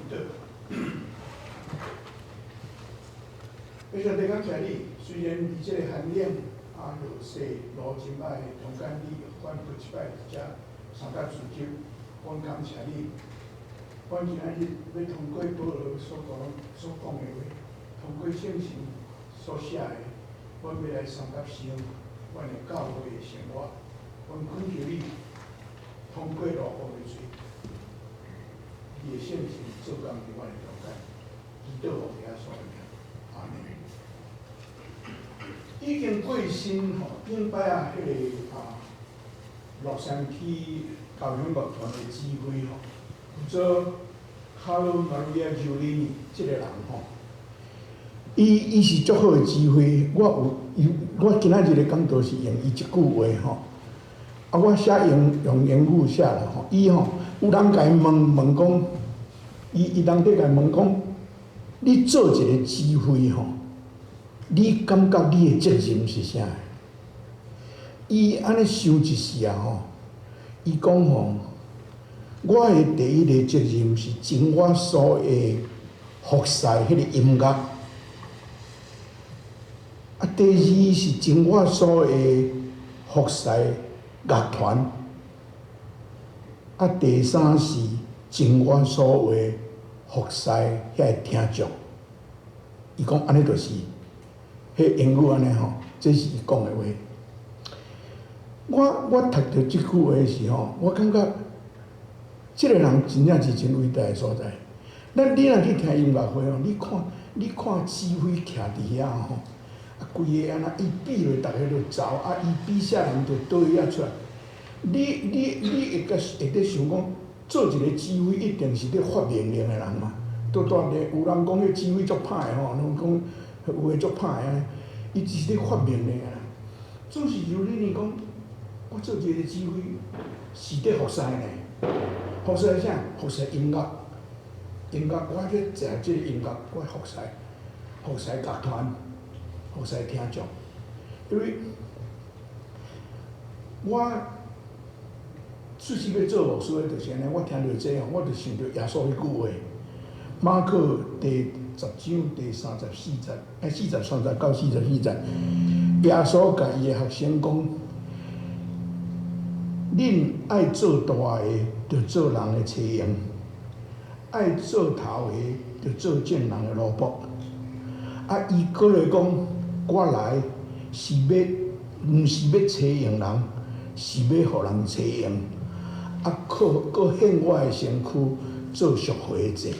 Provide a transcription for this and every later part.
禱。上帝感謝你，雖然佇這個寒冷啊落雪路真歹的中間，你予阮閣一擺佇遮相佮聚集，阮感謝你。阮今仔日欲通過保羅所講的話，通過聖神所寫的，阮欲來相佮想阮的教會的生活。阮懇求你，通過奴僕的喙，你的聖神做工佇阮的中間，祈禱奉耶穌的名，阿門。已經過身吼，頂擺啊，彼個啊，洛杉磯交響樂團的指揮吼，叫做 Carlo Maria Giulini 這個人吼，伊是足好的指揮，我有伊，我今仔日的講道是用伊一句話吼，啊，我寫用英語寫啦吼，伊吼有人共伊問問講，伊人佇共伊問講，你做一個指揮吼，你感覺你的責任是啥？伊按呢想一時啊吼，伊講吼，我的第一个責任是盡我所會服侍彼个音樂，啊，第二是盡我所會服侍樂團，啊，第三是盡我所會服侍遐个聽眾。伊講按呢就是。彼英語按呢吼，這是伊講的話。我讀著這句話時吼，我感覺這個人真正是真偉大的所在。咱你若去聽音樂會吼，你看指揮徛佇遐吼，啊，規个按呢伊比落，逐个就走，啊，伊比啥人就佗位仔出來。你會咧想講，做一個指揮一定是咧發命令的人嘛？拄拄咧有人講彼指揮足歹的吼，攏講有的足歹的，伊只是咧發命令的啦。總是由你講，我做一個指揮是咧服侍呢，服侍啥？服侍音樂，音樂我咧食這個音樂，我服侍樂團，服侍聽眾，因為我出始欲做牧師的，就是按呢。我聽著這吼，我就想著耶穌彼句話，馬可第10章第34節，43節到44節，耶穌共伊的學生講：恁愛做大的，就做人的差役；愛做頭的，就做眾人的奴僕。啊，伊閣來講：我來是欲，毋是欲差役人，是欲予人差役。啊，閣獻我的身軀做贖回祭。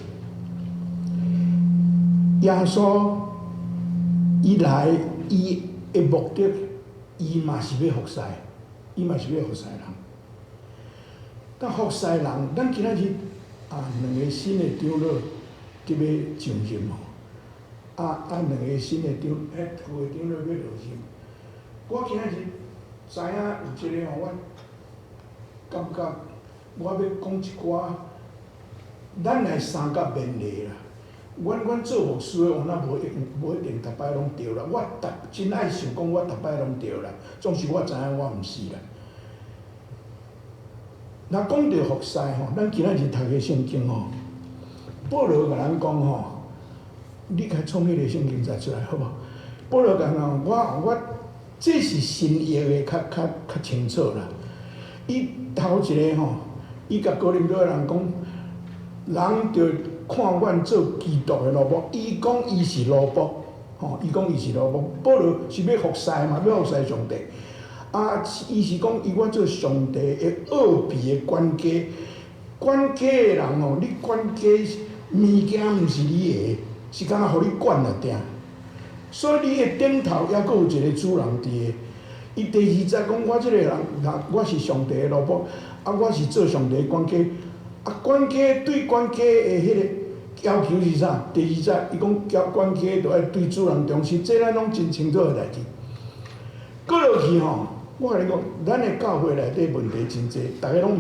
耶穌伊來，伊的目的，伊嘛是欲服侍，伊嘛是欲服侍人。但服侍人，咱今仔日啊，兩个新的長老得欲上任吼，啊啊，兩个新的長，彼舊的長老欲落任。我今仔日知影有這个吼，我感覺我欲講一寡，咱來相佮勉勵啦。阮做牧師的，有哪無一定逐擺攏對啦。我逐真愛想講，我逐擺攏對啦。總是我知影我毋是啦。若講著服侍吼，咱今仔日讀个聖經吼，保羅共咱講吼，你較創彼个聖經節出來好無？保羅講吼，我這是新約的較清楚啦。伊頭一个吼，伊共哥林多的人講，人著看阮做基督的奴僕，伊講伊是奴僕，吼，伊講伊是奴僕。保羅是欲服侍嘛，欲服侍上帝。啊，伊是講伊我做上帝的奧秘的管家，管家的人吼，你管家物件毋是你的，是干焦予你管爾定。所以你的頂頭猶閣有一個主人佇个。伊第二節講我這個人，我是上帝的奴僕，啊，我是做上帝的管家。啊，管家對管家的彼個要求是啥？第二節伊講叫管家著愛對主人忠實，這咱攏真清楚的代誌。閣落去吼，我共你講，咱的教會內底問題真濟，逐个攏毋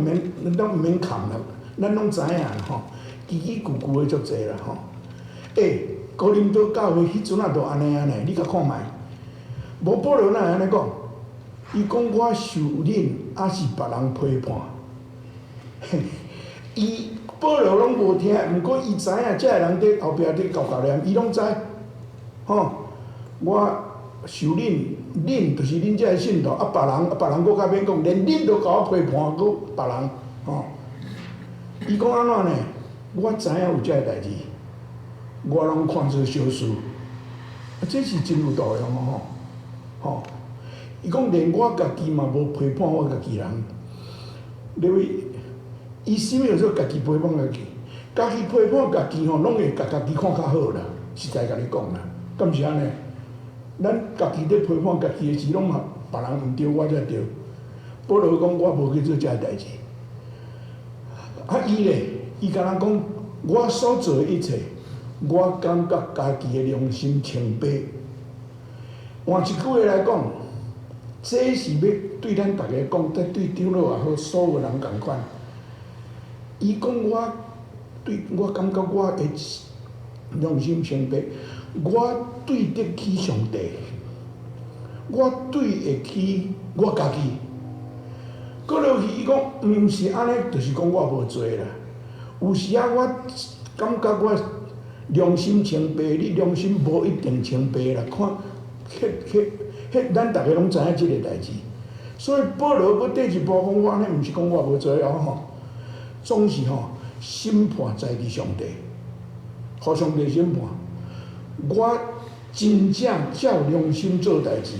免崁啦，咱攏知影吼，規規舊舊的足濟啦吼。欸，哥林多教會彼陣仔就按呢啊呢，你共看覓？無保羅哪會按呢講？伊講我受恁，抑是別人批判？伊保羅攏無聽，毋過伊知影這个人佇後壁佇厚厚念，伊攏知。吼，我受恁，恁就是恁這个信徒，啊，別人，啊，別人閣較免講，連恁都共我批判，閣別人，吼。伊講按怎呢？我知影有這个代誌，我攏看做小事。啊，這是真有道理吼，吼。伊講連我家己嘛無批判我家己人，你為伊啥物叫做家己批判家己？家己批判家己吼，攏會共家己看較好啦。實在共你講啦，敢毋是按呢？咱家己咧批判家己的時，攏嘛別人毋對，我才對。保羅講我無去做這个代誌。啊，伊咧，伊敢若講，我所做的一切，我感覺家己的良心清白。換一句話來講，這是欲對咱逐家講，對長老也好，所有人仝款。伊講我對我感覺我的良心清白，我對得起上帝，我對會起我家己。閣落去，伊講毋是按呢，就是講我無罪啦。有時仔我感覺我良心清白，你良心無一定清白啦。看，彼、彼、彼，咱逐家攏知影這个代誌。所以保羅閣綴一步講，我按呢毋是講我無罪哦吼，總是吼審判在佇上帝，予上帝審判。我真正照良心做代誌，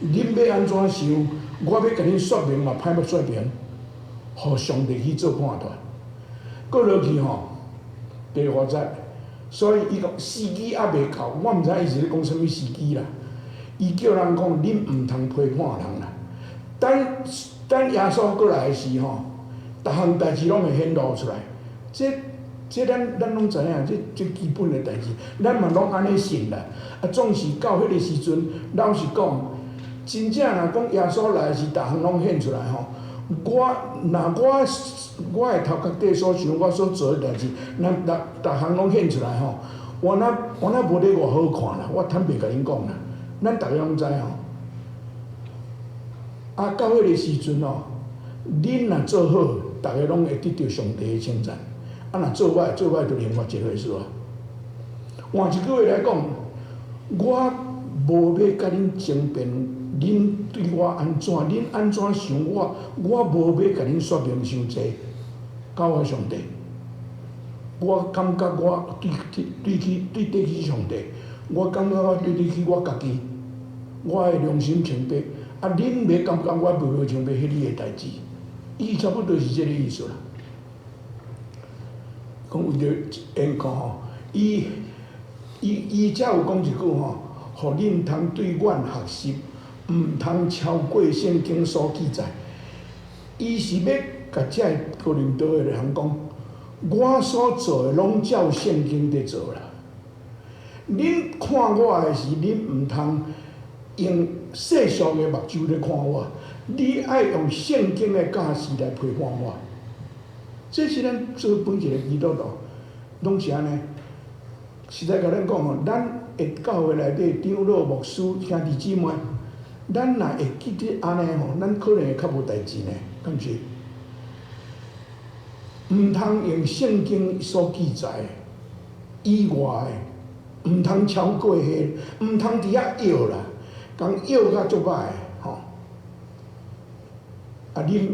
恁欲按怎想？我欲共恁說明嘛，歹欲說明，予上帝去做判斷。閣落去吼，第五節，所以伊講時機猶未到，我毋知伊是咧講啥物時機啦。伊叫人講，恁毋通批判人啦。等等耶穌閣來時吼，逐項代誌攏會顯露出來。這這咱咱攏知影，這這基本的代誌，咱嘛攏按呢信啦。啊，總是到彼个時陣，老實講，真正若講耶穌來時，逐項攏顯出來吼。我若我我的頭殼底所想，我所做的代誌，若逐逐項攏顯出來吼，我若我若無咧偌好看啦，我坦白共恁講啦，咱逐家攏知吼。啊，到彼个時陣吼，恁若做好，逐家攏會得著上帝的稱讚；啊，若做歹，做歹就另外一回事啊。換一句話來講，我無欲共恁爭辯，恁對我按怎，恁按怎想我，我無欲共恁說明傷濟，交予上帝。我感覺我對對對起對得起上帝，我感覺我對得起我家己，我的良心清白。啊，恁欲感覺我無無清白，彼你的代誌。伊差不多是這个意思啦。講為著緣故吼，伊伊伊才有講一句吼，予恁通對阮學習，毋通超過聖經所記載。伊是欲共這个哥林多的人講，我所做的攏照聖經佇做啦。恁看我的時，恁毋通用世俗的目睭咧看我，你愛用聖經的教示來批判我。這是咱做每一個基督徒，攏是按呢。實在共咱講吼，咱會教會內底長老、牧師、兄弟姊妹，咱若會記得按呢吼，咱可能會較無代誌呢，敢毋是？毋通用聖經所記載以外的，毋通超過彼，毋通佇遐拗啦，共拗甲足歹吼。啊，恁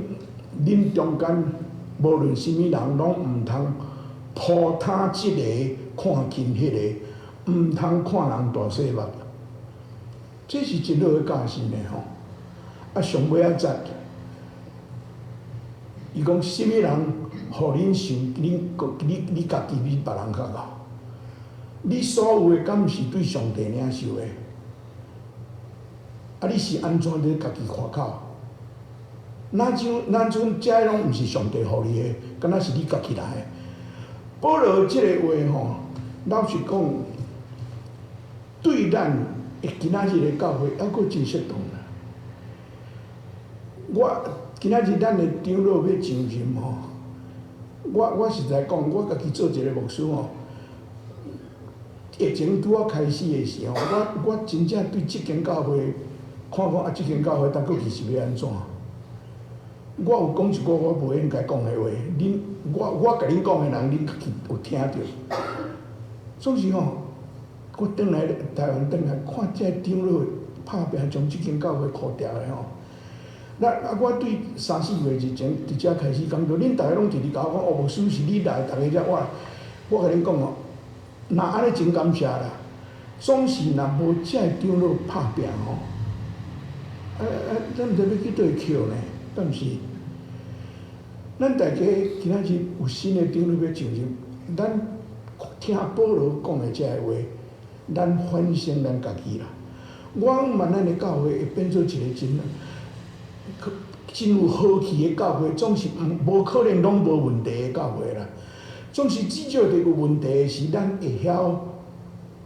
恁中間無論啥物人，攏毋通普他這个看輕彼个，毋通看人大細目。這是真好的教示呢吼。啊，上尾仔節，伊講啥物人，予恁想恁你你家己比別人較𠢕？你所有的敢毋是對上帝領受的？啊，你是按怎咧家己誇口？若像若陣這攏毋是上帝予你的，敢若是你家己來的。保羅這个話吼，老實講，對咱今仔日的教會猶閣真適當啦。我今仔日咱的長老欲上任吼，我我實在講，我家己做一個牧師吼，疫情拄仔開始的時候，我我真正對這間教會看看啊，這間教會當過去是欲按怎？我有講一個我無應該講的話，恁我共恁講的人，恁家己有聽著。總是吼，我轉來台灣轉來看這个長老拍拚將這間教會箍牢的吼。那啊，我對三四月之前佇遮開始講道，恁逐个攏直直共我講，哦，牧師是你來，逐个才我，我共恁講哦，若按呢真感謝啦。總是若無這个長老拍拚吼，啊啊，咱毋知欲去佗位捡呢，敢毋是？咱大家今仔日有新的長老欲上任，咱聽保羅講的這个話，咱反省咱家己啦。我盼咱的教會會變做一个真真有和氣的教會，總是無可能攏無問題的教會啦。總是至少佇有問題的時，咱會曉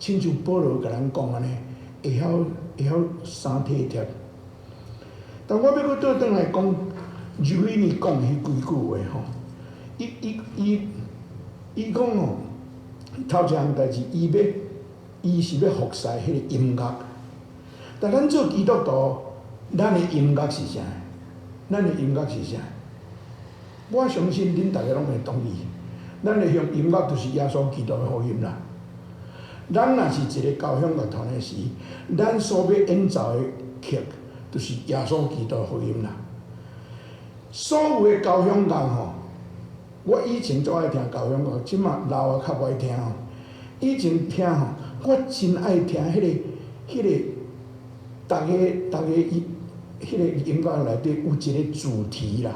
親像保羅共咱講按呢，會曉相體貼。但我欲閣倒轉來講，柔伊尼講彼幾句話吼，伊講吼，頭一項代誌，伊是欲服侍彼個音樂。但咱做基督徒，咱的音樂是啥？咱的音樂是啥？我相信恁逐个攏會同意，咱的向音樂就是耶穌基督的福音啦。咱若是一个交響樂團的時，咱所欲演奏的曲，就是耶穌基督的福音啦。所有的交響樂吼，我以前足愛聽交響樂，這馬老啊較無愛聽吼。以前聽吼，我真愛聽彼個，逐个逐个伊，彼个音樂內底有一個主題啦，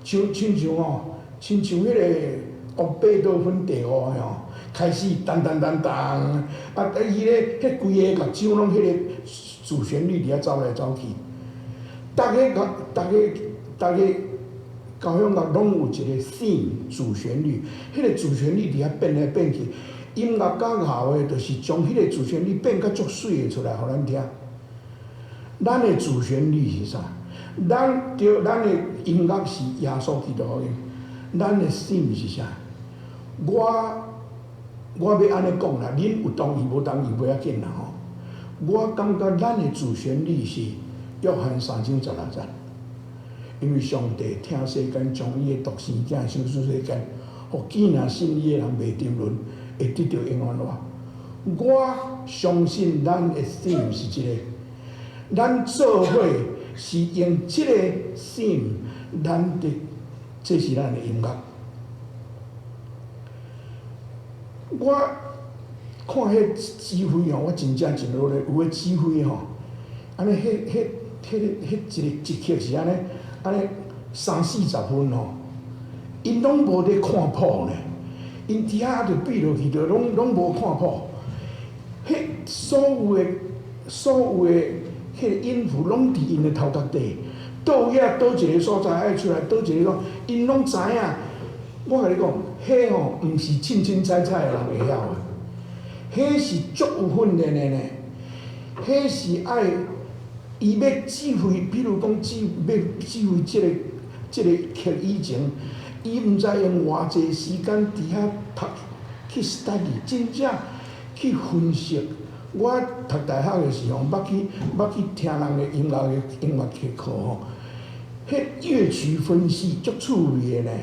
像親像吼，親像彼個哦貝多芬第五的吼，開始噔噔噔噔，啊，伊咧彼規个樂章攏彼個主旋律佇遐走來走去，逐个樂，逐个逐个交響樂攏有一個 theme 主旋律，彼個主旋律佇遐變來變去，音樂家𠢕的，就是將彼個主旋律變甲足媠的出來，予咱聽。咱的主旋律是啥？咱對，咱的音樂是耶穌基督福音。咱的 theme 是啥？我欲按呢講啦，恁有同意無同意無要緊啦吼。我感覺咱的主旋律是約翰3章16節，因為上帝疼世間，將伊的獨生子賞賜世間，予見若信伊的人袂沉淪，會得著永遠活。我相信咱的 theme 是這個。咱做伙是用這個 theme，咱的這是咱的音樂。我看彼指揮吼，我真正真努力。有的指揮吼，按呢，彼一個一曲是按呢，按呢三四十分吼，𪜶攏無咧看譜呢，𪜶佇遐就閉落去，就攏無看譜。彼所有的彼個音符攏佇𪜶的頭殼底，佗遐佗一個所在愛出來，佗一個所，𪜶攏知影。我共你講，彼吼毋是凊凊彩彩的人會曉的，彼是足有訓練的呢。彼是愛伊欲指揮，比如講欲指揮這個曲以前，伊毋知用偌濟時間佇遐讀去 study，真正去分析。我讀大學的時候，捌去聽人的音樂課吼，彼樂曲分析足趣味的呢。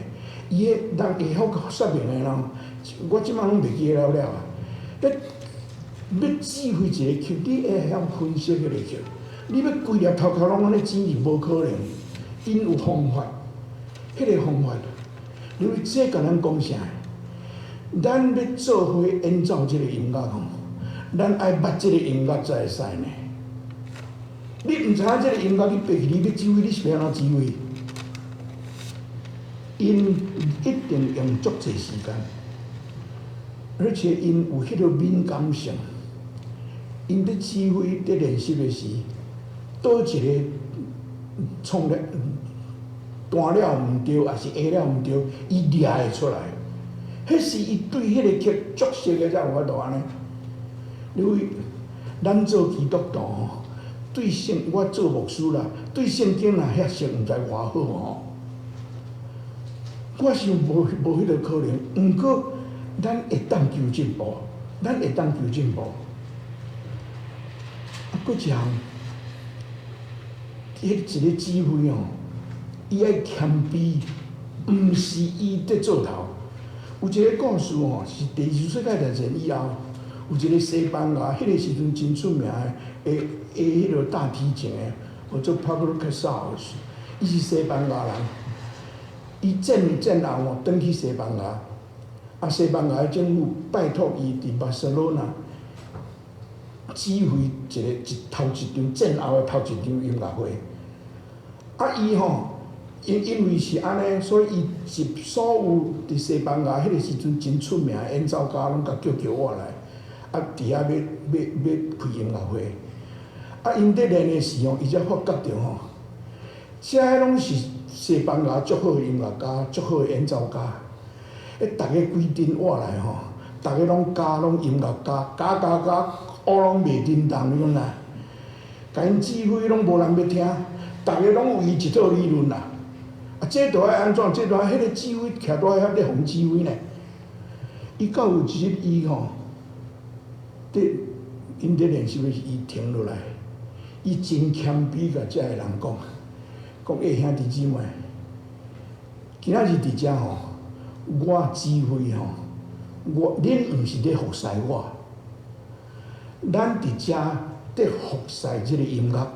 伊彼人會曉說明的人，我這馬攏袂記得了了啊。欲欲指揮一個曲，你會曉分析彼個曲。你欲規粒頭殼攏按呢指是無可能。𪜶有方法，彼個方法，因為這共咱講啥？咱欲做伙演奏這個音樂吼，咱愛捌這個音樂才會使呢。你毋知影這個音樂，你爬去你欲指揮，你是欲按怎指揮？𪜶一定用足濟時間，而且𪜶有彼個敏感性。𪜶佇指揮、佇練習的時，佗一个創了彈了毋對，抑是下了毋對，伊掠會出來。彼是伊對彼个曲足熟的，才有法度按呢。因為咱做基督徒吼，對聖我做牧師啦，對聖經若遐熟，毋知偌好吼。我想無彼个可能，毋過咱會當求進步，咱會當求進步。啊，閣一項，彼一个指揮吼，伊愛謙卑，毋是伊佇做頭。有一个故事吼，是第二次世界大戰以後，有一個西班牙，彼個時陣真出名的，會彼個大提琴的，叫做 Pablo Casals，伊是西班牙人。伊戰後吼，轉去西班牙，啊，西班牙的政府拜託伊佇巴塞羅那指揮一個一頭一場戰後的頭一場音樂會。啊，伊吼，因為是按呢，所以伊集所有佇西班牙彼個時陣真出名的演奏家，攏共叫叫倚來，啊，佇遐欲欲欲開音樂會。啊，𪜶佇練的時吼，伊才發覺著吼，這攏是西班牙足好的音樂家，足好的演奏家。彼逐家規陣倚來吼，逐家攏加攏音樂家，加加加，烏攏袂振動，你講啦？共𪜶指揮攏無人欲聽，逐家攏有伊一套理論啦。啊，這著愛按怎？這著愛彼個指揮徛佇遐咧予指揮呢？伊到有一日，伊吼，佇𪜶佇練習的時，伊停落來，伊真謙卑，共遮个人講，講欸兄弟姊妹，今仔日佇遮吼，我指揮吼，我恁毋是咧服侍我，咱佇遮佇服侍這个音樂，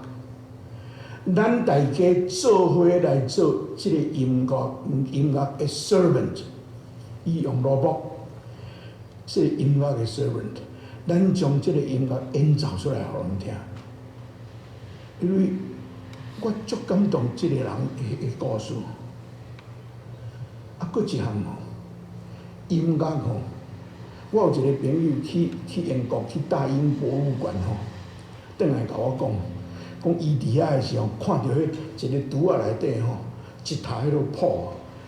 咱大家做伙來做這個音樂的 servant，伊用蘿蔔，這個音樂的 servant，咱將這個音樂演奏出來予人聽，因為我足感動這個人的故事。啊，閣一項吼，音樂吼，我有一個朋友去英國去大英博物館吼，轉來共我講，講伊佇遐的時候看著彼一個櫥仔內底吼，一沓彼落譜，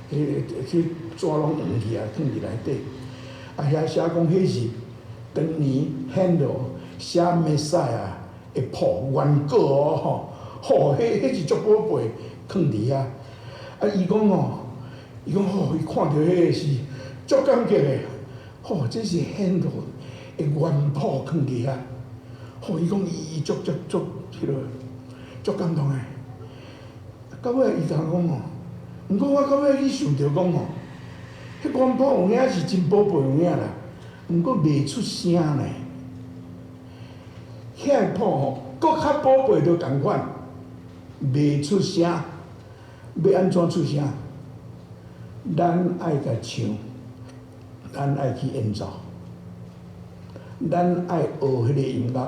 彼紙攏黃去啊，囥佇內底。啊，遐寫講彼是當年 Handel 寫彌賽亞的譜原稿哦吼，吼，彼是足寶貝，囥佇遐。啊，伊講吼，伊講吼，伊看著彼個是足感激的，吼，這是 Handel 的原譜囥佇遐。吼，伊講伊足足足彼落足感動的。到尾伊共我講吼，毋過我到尾去想著講吼，彼原譜有影是真寶貝有影啦，毋過袂出聲呢。遐個譜吼，閣較寶貝都仝款，袂出聲，欲按怎出聲？咱愛共唱，咱愛去演奏，咱愛學彼個音樂，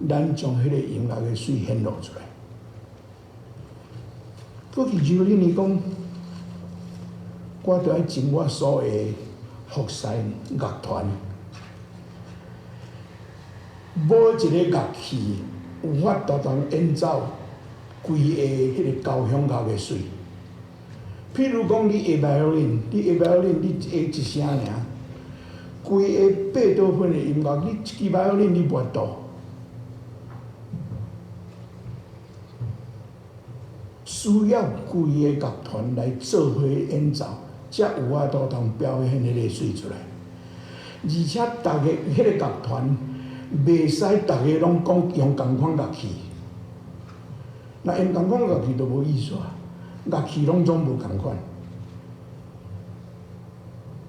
咱將彼個音樂的媠顯露出來。閣記住恁伊講，我著愛盡我所會服侍樂團，無一個樂器有法度通演奏規个彼個交響樂的媠。譬如講，你會 violin，你會 violin，你會一聲爾，規个貝多芬的音樂，你一支 violin 你無法度。需要規个樂團來做伙演奏，才有法度通表現彼個媠出來。而且，逐个彼個樂團袂使逐个攏講用仝款樂器，若用仝款樂器就無意思啊。樂器攏總無仝款，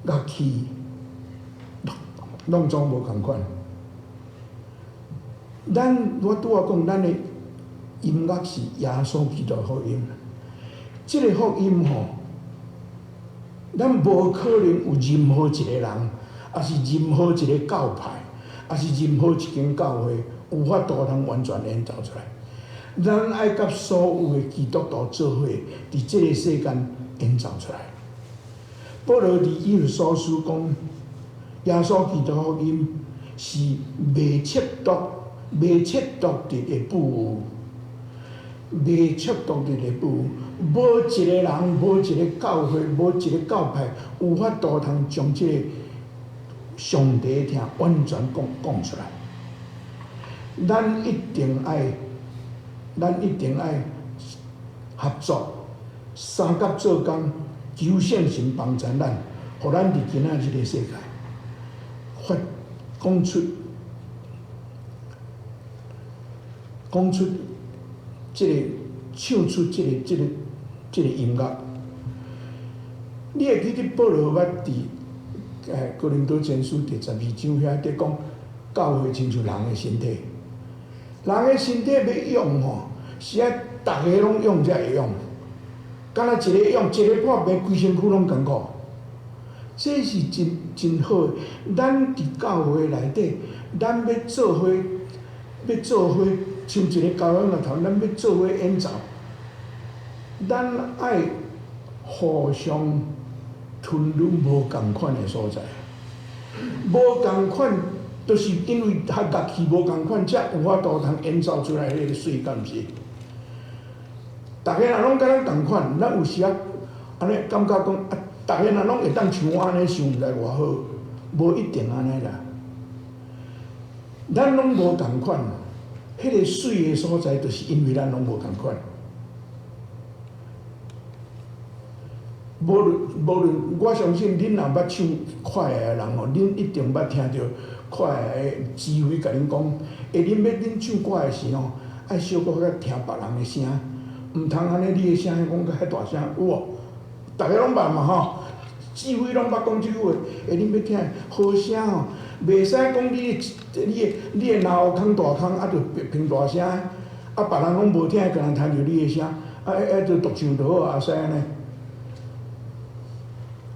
樂器攏總無仝款。咱我拄仔講，咱的音樂是耶穌基督福音，這個福音吼，咱無可能有任何一個人，抑是任何一個教派，抑是任何一間教會，有法度通完全演奏出來。咱愛佮所有的基督徒做伙，佇這個世間演奏出來。保羅佇以弗所書講，耶穌基督福音是袂測度、袂測度得的富有，袂測度得的富有，無一個人、無一個教會、無一個教派有法度通將這個上帝的疼完全講講出來。咱一定愛。咱一定愛合作，相佮做工，求聖神幫助咱，予咱佇今仔這個世界發講出講出這個唱出這個這個這個音樂。你會記得保羅捌佇哥林多前書第12章遐佇講，教會親像人的身體，人的身體欲勇吼，是愛逐个攏勇才會勇，敢若一个勇，一个破病，規身軀攏艱苦。這是真真好的。咱佇教會內底，咱欲做伙，欲做伙，像一个交響樂團，咱欲做伙演奏，咱愛互相吞忍無仝款的所在，無仝款，就是因為較樂器無仝款，才有法度通演奏出來彼个媠，敢毋是？逐个人攏佮咱仝款，咱有時仔按呢感覺講啊，逐个人攏會當像我按呢想，毋知偌好，無一定按呢啦。咱攏無仝款，彼個媠的所在，就是因為咱攏無仝款。無論無論，我相信恁若捌唱快的人吼，恁一定捌聽著快的指揮共恁講，欸，恁欲恁唱歌的時吼，愛小可較聽別人的聲，毋通按呢你的聲講甲遐大聲，有無？逐个攏捌嘛吼，指揮攏捌講這句話，欸，恁欲聽好聲吼，袂使講你的你的你的腦空大空，啊，就憑大聲，啊，別人攏無聽，干焦聽著你的聲，啊，啊，就獨唱就好，會使按呢。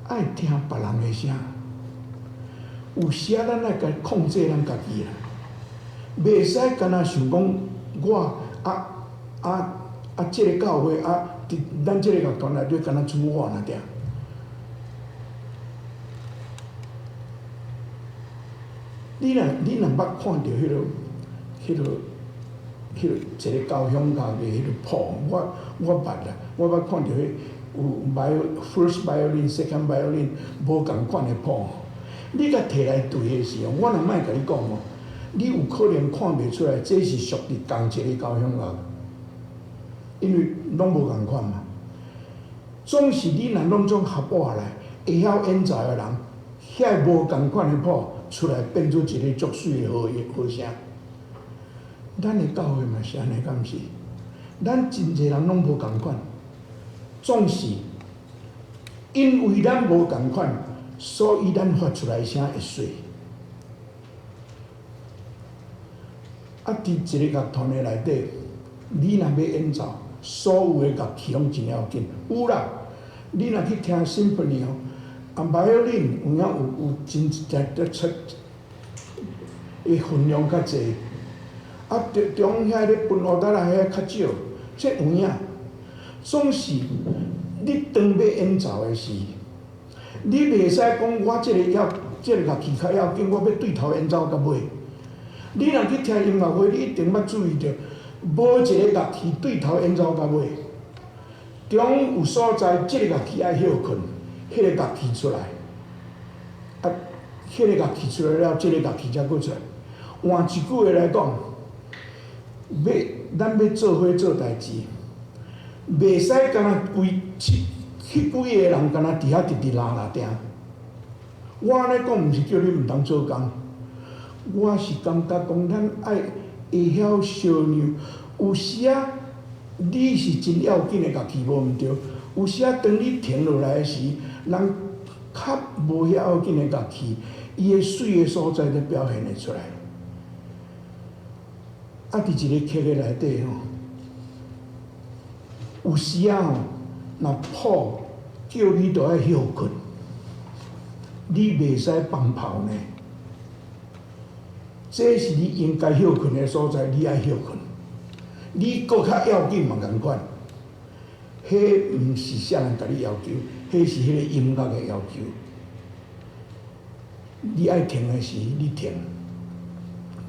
愛聽別人的聲，有時仔咱愛共控制咱家己啦，袂使干焦想講我啊啊啊！這个教會啊，佇咱這个樂團內底干焦賰我爾爾。你若你若捌看著彼个、彼个、彼个一个交響樂的彼个譜，我我捌啦，我捌看著彼有 first violin、second violin 無仝款的譜，你共提來對的時候，我若莫共你講哦，你有可能看袂出來，這是屬佇仝一個交響樂，因為攏無仝款嘛。總是你若攏總合倚來，會曉演奏的人，遐無仝款的譜出來，變做一个足媠的好好聲。咱的教會嘛是按呢，敢毋是？咱真濟人攏無仝款，總是因為咱無仝款，所以咱發出來的聲會媠。啊，佇一个樂團的內底，你若欲演奏，所有的樂器攏真要緊。有啦，你若去聽 symphony 吼，啊，violin 有影有有真真出，伊分量較濟。啊，中中遐咧分烏達來遐較少，這有影。總是你當欲演奏的時，你袂使講我這個要這个樂器較要緊，我欲對頭演奏到尾。你若去聽音樂會，你一定捌注意著，無一个樂器對頭演奏到尾。中有所在，這个樂器愛歇睏，彼个樂器出來，啊，彼个樂器出來了，這个樂器才閣出來。換一句話來講，欲咱欲做伙做代誌，袂使干焦規七彼幾个人干焦佇遐直直拉拉定。我按呢講，毋是叫你毋通做工，我是感覺講咱愛會曉相讓。有時仔你是真要緊的樂器，無毋對。有時仔當你停落來的時，人較無遐要緊的樂器，伊的媠的所在就表現會出來。啊，佇一個曲的內底吼，有時仔吼，若譜叫你著愛歇睏，你袂使放炮呢。這是你應該歇睏的所在，你愛歇睏。你閣較要緊嘛仝款，彼毋是啥人共你要求，彼是彼个音樂的要求。你愛停的時，你停；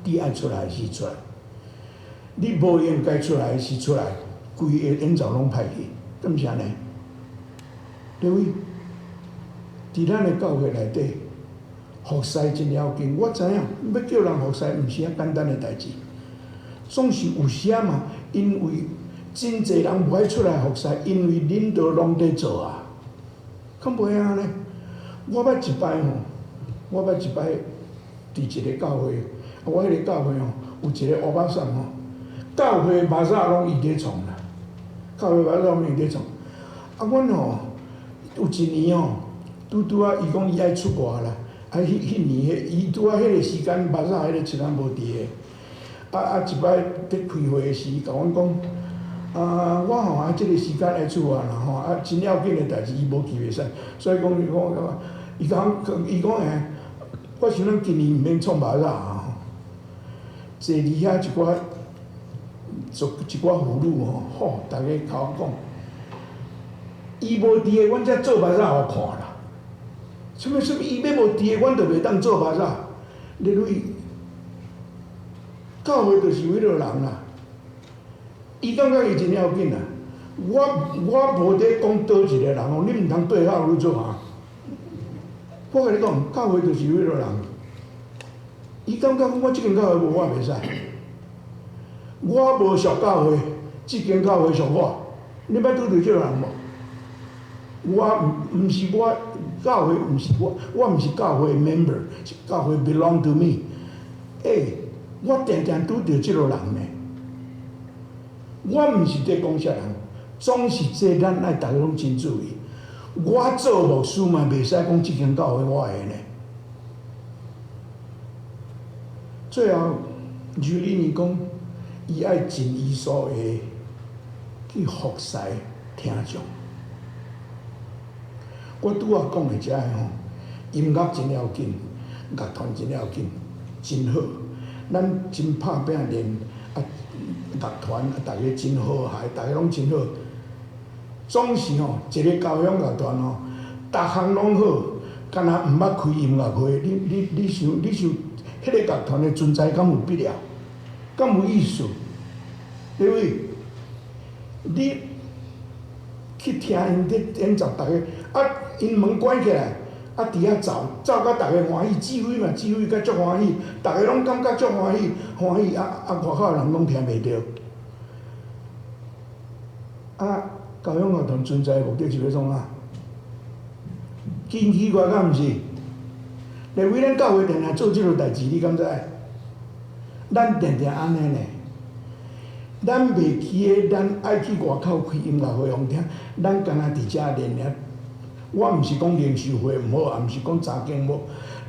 你愛出來的時出來。你無應該出來的時出來，規个演奏攏歹去，敢毋是按呢？對位，佇咱的教會內底，服侍真要緊。我知影，欲叫人服侍，毋是遐簡單的代誌。總是有時仔嘛，因為真濟人無愛出來服侍，因為恁都攏佇做啊，敢袂按呢？我捌一擺吼，我捌一擺佇一个教會，我彼個教會吼，有一個歐巴桑吼，教會巴薩攏伊佇創啦，教會巴薩攏伊佇創。啊，阮吼有一年吼，拄拄仔伊講伊愛出外啦，啊，彼彼年彼伊拄仔彼個時間，巴薩彼個時間無佇個。啊啊！一擺佇開會時，共阮講，啊，我吼啊，這個時間愛出外啦吼，啊，真要緊的代誌伊無去袂使，所以講伊講伊講伊講欸，我想咱今年毋免創巴薩啊，坐佇遐一寡做一寡婦女吼，吼，逐家共我講，伊無佇個，阮才做巴薩予看啦。啥物啥物，伊欲無佇個，阮就袂當做巴薩。你類教會就是為了人啦。伊感覺伊真要緊啦。我我無佇講佗一個人哦，你毋通對號入座啊。我共你講，教會就是為了人。伊感覺講我這間教會無我袂使，我無屬教會，這間教會屬我。你捌拄著這個人無？我毋毋是我教會，毋是我，我毋是教會 member，是教會 belong to me。欸，我定定拄著這個人呢。我毋是佇講啥人，總是這咱愛逐家攏真注意。我做牧師嘛，袂使講這間教會我的呢。最後，朱利尼講，伊愛盡伊所會去服侍聽眾。我拄仔講的這个吼，音樂真要緊，樂團真要緊，真好。咱真拍拚練啊，樂團啊，逐家真和諧，逐家攏真好。總是吼，一個交響樂團吼，逐項攏好，敢若毋捌開音樂會，你你你想你想，彼個樂團的存在敢有必要？敢有意思？對不對？你去聽𪜶佇演奏，逐家啊，𪜶門關起來，啊，佇遐奏，奏甲逐家歡喜，指揮嘛指揮甲足歡喜，逐家攏感覺足歡喜，歡喜啊啊！外口的人攏聽袂著。啊，交響樂團存在的目的是欲創啥？真奇怪，敢毋是？連為咱教會定定做這個代誌，你敢知？咱定定按呢呢。咱袂記得，咱愛去外口開音樂會予聽，咱干焦佇遮練爾。我毋是講靈修會毋好，也毋是講查經毋好，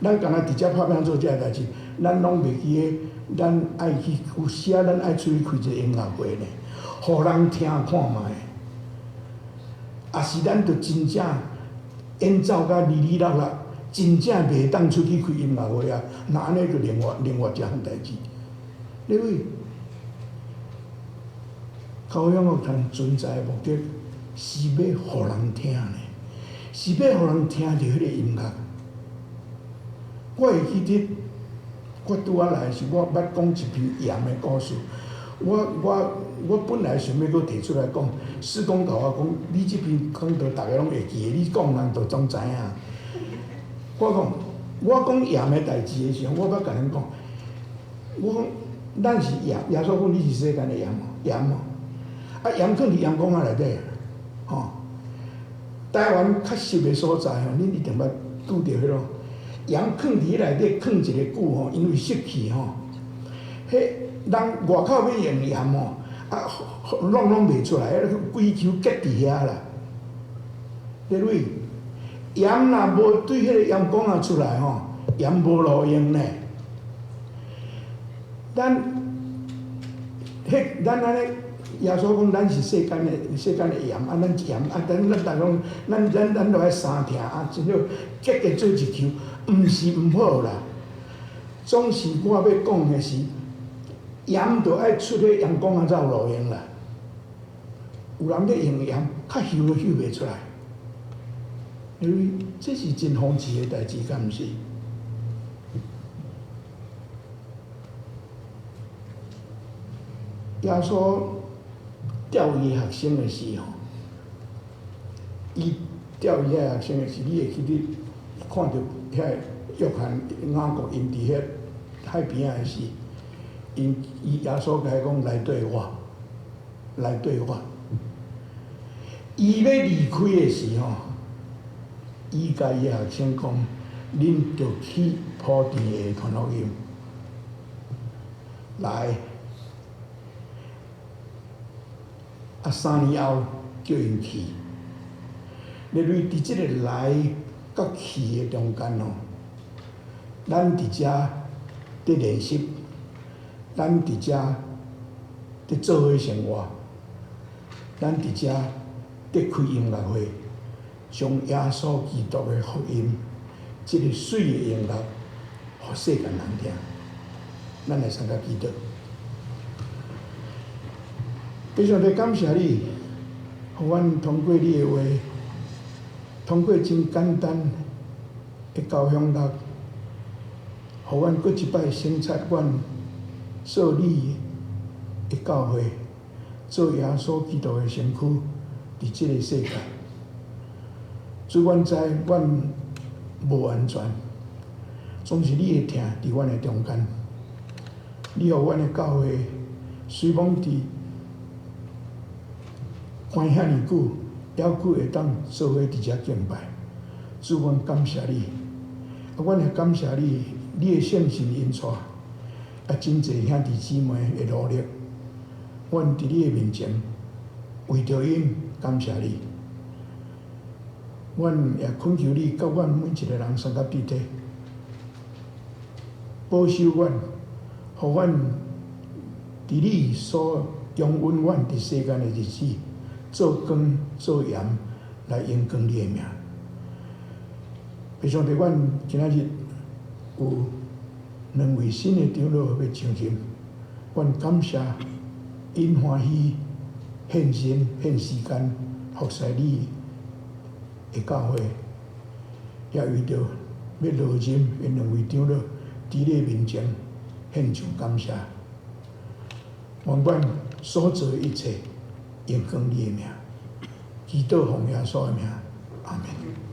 咱干焦佇遮拍拚做這个代誌，咱攏袂記得，咱愛去有時仔，咱愛出去開一個音樂會呢，予人聽看覓。抑是咱著真正演奏甲離離落落，真正袂當出去開音樂會啊！若按呢就另外另外一項代誌。你為交響樂團存在的目的是欲予人聽呢，是欲予人聽著彼個音樂。我會記得，我拄仔來時，我捌講一篇鹽的故事。我我我本來想欲閣提出來講，師公共我講，你這篇講道逐家攏會記得，你講人就總知影。我講，我講鹽的代誌的時陣，我捌共恁講，我講咱是鹽，耶穌講你是世間的鹽，鹽哦。啊，鹽囥佇鹽罐仔內底，吼。台灣較濕的所在吼，恁一定捌拄著彼囉鹽囥佇彼內底囥一个久吼，因為濕氣吼，彼人外口欲用鹽吼，啊，攏攏袂出來，彼个規球結佇遐啦。對不對？鹽若無對彼個鹽罐仔出來吼，鹽無路用呢。咱，彼咱按呢，耶穌講咱是世間的世間的鹽，啊，咱鹽啊，咱咱逐講，咱咱咱著愛相疼啊，真好，結結做一球，毋是毋好啦。總是我欲講的是，鹽著愛出彼鹽罐仔才有路用啦。有人欲用鹽，較搝都搝袂出來。因為這是真諷刺的代誌，敢毋是？耶穌調伊學生的時吼，伊調伊遐學生的時，你會記得看著遐約翰、雅各𪜶佇遐海邊仔的時，𪜶伊耶穌共伊講來綴我，來綴我。伊欲離開的時吼，伊共伊學生講：恁著去普天下傳福音，來。啊，3年後叫𪜶去，因為佇這个來佮去的中間吼，咱佇遮佇練習，咱佇遮佇做伙生活，咱佇遮佇開音樂會，將耶穌基督的福音，這个媠的音樂，予世間人聽。咱來參加祈禱。父上帝感謝你，予阮通過你的話，通過真簡單的交響樂，予阮閣一擺省察阮做你的教會，做耶穌基督的身軀，佇這个世界。主，阮知阮無完全，總是你的疼佇阮的中間。你予阮的教會雖罔佇關遐爾久，猶閣會當做伙佇遮敬拜。主，阮感謝你，啊，阮也感謝你，你的聖神引帶，啊，真濟兄弟姊妹的努力，阮佇你的面前為著𪜶感謝你。阮也懇求你，佮阮每一个人相佮彼體，保守阮，予阮佇你所容允阮佇世間的日子，做光做鹽來榮光你的名。父上帝，阮今仔日有兩位新的長老欲上任，阮感謝𪜶歡喜獻身獻時間服侍你的教會，也為著欲落任的兩位長老，佇你的面前獻上感謝。願阮所做的一切榮光你的名，祈禱奉耶穌的名，阿門。